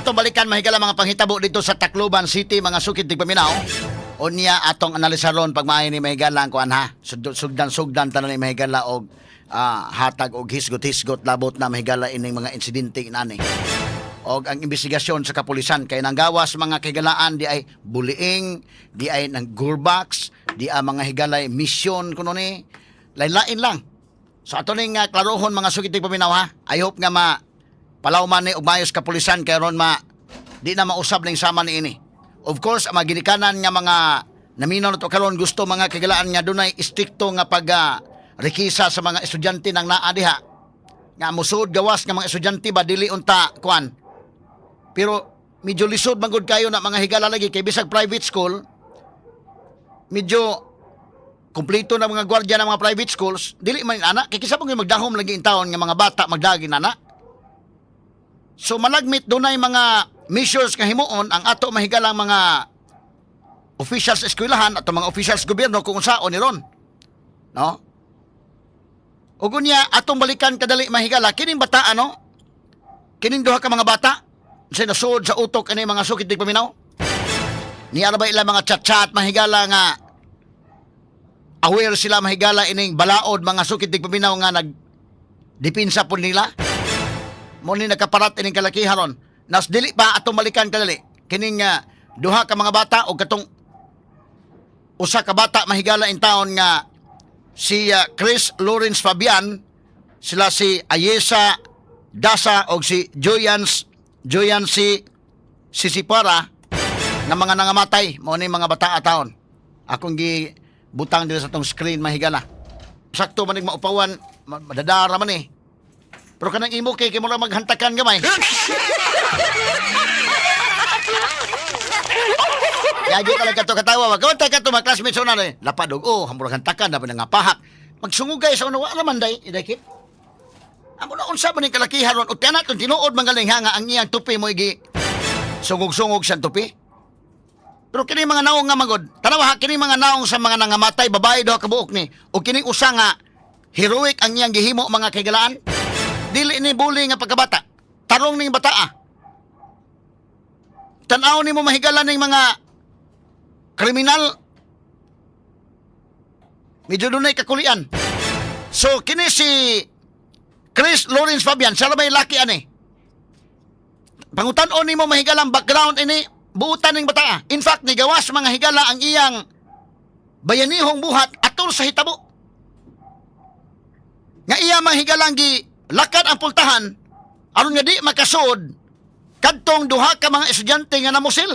Ato balikan, mahigala, mga panghitabo dito sa Tacloban City, mga sukit tigpaminaw. Unya atong analisaron pag maayo ni, mahigala, ang kuan ha. Sugdan sugdan tanan ni, mahigala, og hatag og hisgot-hisgot labot na, mahigala, ining mga insidente inani. Og ang investigasyon sa kapulisan kay nanggawas, mga kahigalaan, di ay bullying, di ay nang gurbax, di ay mga higalay mission kuno ni. Lain-lain lang. So ato ning klarohon, mga sukit tigpaminaw, ha. I hope nga ma palaw man ni og maayos kapulisan kay ron ma di na mausab ning sama ni ini. Of course, ang mga ginikanan nga mga naminaw na to karon gusto, mga kahigalaan, nga dunay istrikto nga pag rekisa sa mga estudyante nang naa diha. Nga musud gawas nga mga estudyante ba, dili unta kuan. Pero medyo lisod man gud kayo na, mga higala, lagi kay bisag private school, medyo kumpleto na mga gwardiya ng mga private schools, dili man ana kay kisa man magdahom lagi in taon nga mga bata magdagi nana. So malagmit dunay mga measures nga himuon ang ato mahigalang mga officials sa eskwelahan at mga officials sa gobyerno kung unsaon ni ron. No? Ug unya atong balikan kadali, mahigala, kining bata ano? Kining duha ka mga bata sa nasud sa utok ani, mga sukit paminaw. Niya ba ilang mga chat-chat, mahigala, nga aware sila, mahigala, ining balaod, mga sukit paminaw, nga nag dipinsa po nila? Mo ni nakaparat ining kalakihan ron. Nas dili pa, atong balikan kadali. Kining duha ka mga bata o katong usa ka bata, mahigala, in taon nga si Chris Lawrence Fabian, sila si Ayesa Dasa og si Joyans Joyan si Sisipara nga mga nangamatay. Mo ni mga bata taon. Akong gi butang dito sa tong screen, mahigala. Sakto man ning maupawan, madadara man eh. Pero kanang imo kay kay mo lang maghantakan gamay. Yagi talaga to katawa. Wag kawantay ka to mga classmates una eh. Lapad og oh, hamurag hantakan dapat nga pahak. Magsungugay sa una wa naman day, idakip. Amo na unsa man ning kalakihan ron. Ug kana tong tinuod magaling ha nga ang iyang tupi mo igi sungog-sungog siyang tupi. Pero kini mga naong nga magod, tanawa ha, kini mga naong sa mga nangamatay, babae duha ka buok ni, o kining usa nga heroic ang iyang gihimo, mga kaigalaan. Dili ni bully nga pagkabata. Tarong ning bataa. Tan-aw nimo, mahigala, ning mga kriminal. Medyo dunay kakulian. So kini si Chris Lawrence Fabian, siya ra may laki ani. Pangutan-on nimo, mahigala, ang background ini buutan ning bataa. In fact, nigawas, mga higala, ang iyang bayanihong buhat atol sa hitabo. Nga iya mga higalang gi lakad ang pultahan aron nga di makasud kadtong duha ka mga estudyante nga namusil.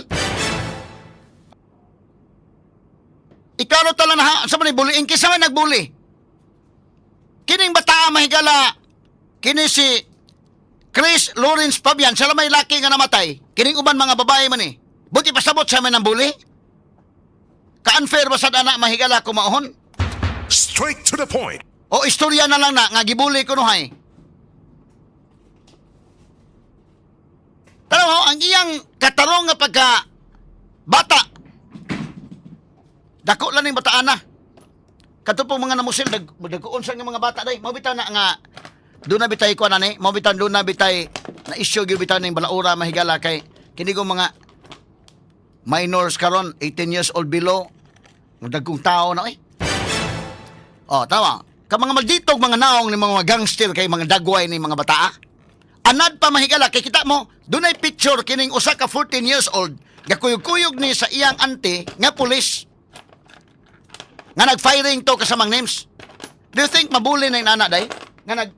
Ikaro tala na ha, sa man bullying, kinsa man nagbully? Kining bataa, mahigala, kini si Chris Lawrence Fabian, siya lang may laki nga namatay. Kining uban mga babae man eh. Buti pasabot sa man ng bully. Ka-unfair ba sad ana, mahigala, kumaohon? Straight to the point. O istorya na lang na nga gibully kunuhay. Tanaw ho, ang iyang katarong nga pagka bata. Dako lang ning bataan na. Kato pong mga namusil, dagkoon sa nga mga bata day. Mao bitaw na nga doon na bitay ko na ni, mao bitaw doon na bitay na issue gyud bitaw ning balaura, mahigala, kay kini ko mga minors karon 18 years old below, dagkong tao na eh. Oh, tama. Ka mga malditog mga naong ni mga gangster kay mga dagway ni mga bataa. Anad pa, mahigala, kay kita mo, dunay picture kining usa ka 14 years old gakuyog-kuyog ni sa iyang auntie nga pulis. Nga nag-firing to kasamang names. Do you think mabuli na yung anak day? Nga nag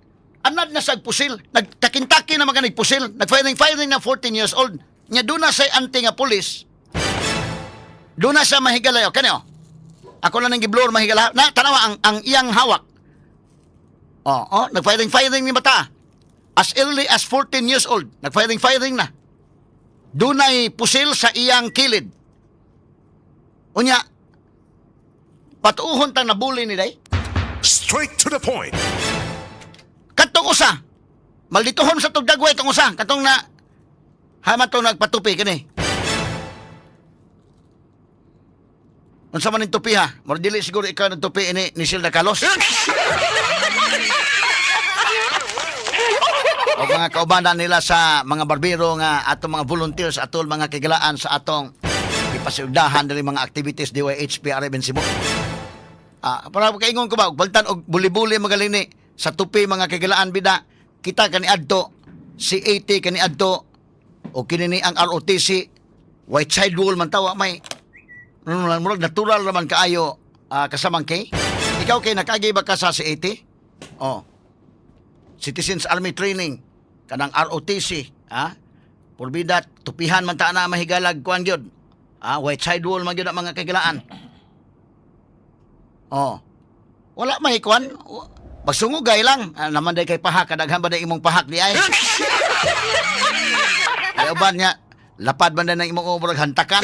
anad na sa pusil, nagtakintaki na mga nagpusil, nag-firing-firing na 14 years old. Nga doon na sa auntie nga pulis. Doon na siya, mahigala. Kani oh. Ako lang nang giblur, mahigala. Na tanawa ang iyang hawak. Oh, nag-firing firing ni bata. As early as 14 years old, nag-firing firing na. Dunay pusil sa iyang kilid. Unya, patuuhon tang nabuli ni day. Straight to the point. Katong usa, maldituhon sa tugdagway tong usa, katong na haman tong nagpatupi kani. Unsa man ning tupi ha? Mura dili siguro ikaw nagtupi ini ni Silda Carlos. O O mga kaubanan nila sa mga barbero nga atong mga volunteers atol, mga kigalaan, sa atong ipasiugdahan diri mga activities DYHP RMN Cebu. Para kaingon ko ba, og baltan og buli-buli magaling ni sa tupi, mga kigalaan bida, kita kaniadto si AT kaniadto o kini ni ang ROTC, white side wall man tawa may murag natural raman kaayo, kasamang kay ikaw kay nakaagi ba ka sa CAT? Oh. Citizens Army Training kanang ROTC, ha? Purbidat tupihan man ta na mahigalag kuan gyud. White side wall man gyud ang mga kagilaan. Oh. Wala may kuan. Pagsungugay lang. Naman day kay pahak, kadaghan ba day imong pahak di ay? Ay uban nga lapad man day ng imong murag hantakan.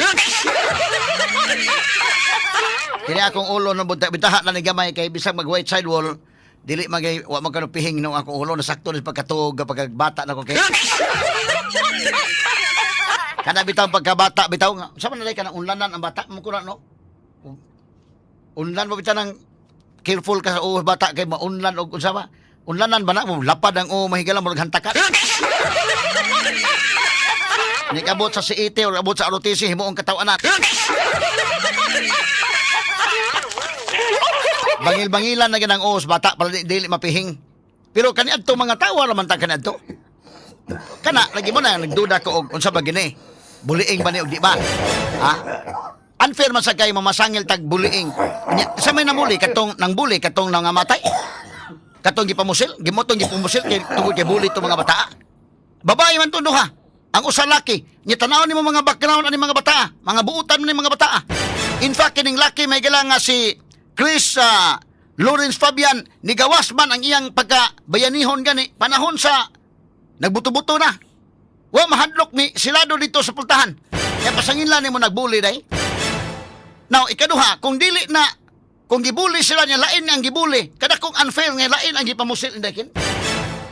Kini akong ulo no bunta bitaha na ni gamay kay bisag mag white side wall dili magay wa man kano pihing no akong ulo, nasakto ni pagkatuog pagkabata na ko kay kana bitaw pagkabata bitaw nga sa man na kanang unlanan ang bata mo kuno no unlan mo bitaw nang careful ka sa ulo bata kay maunlan og unsa ba unlanan ba na mo lapad ang ulo mahigala mo hantakan. Nikabot sa CAT or abot sa ROTC himuong kataw-anak. Bangil-bangilan na ginang uos bata para dili mapihing. Pero kaniadto mga tawo ra man ta kaniadto. Kana lagi mo na nagduda ko og unsa ba gini? Buliing ba ni og di ba? Ha? Unfair man sa kay mamasangil tag buliing. Nya, sa may namuli katong nang buli katong nangamatay. Katong gipamusil, gimotong gipamusil kay tungod kay buli to mga bata. Babae man to duha. Ang usa laki. Nya tan-awon nimo mga background ani mga bata, mga buutan man ni mga bata. In fact, kining laki may gala nga si Chris Lawrence Fabian, nigawas man ang iyang pagka bayanihon gani panahon sa nagbuto-buto na. Wa mahadlok ni silado dito sa pultahan. Kaya pasangin lang nimo nagbuli day. Now, ikaduha, kung dili na, kung gibuli sila niya, lain ang gibuli. Kada kung unfair nga lain ang gipamusil indakin.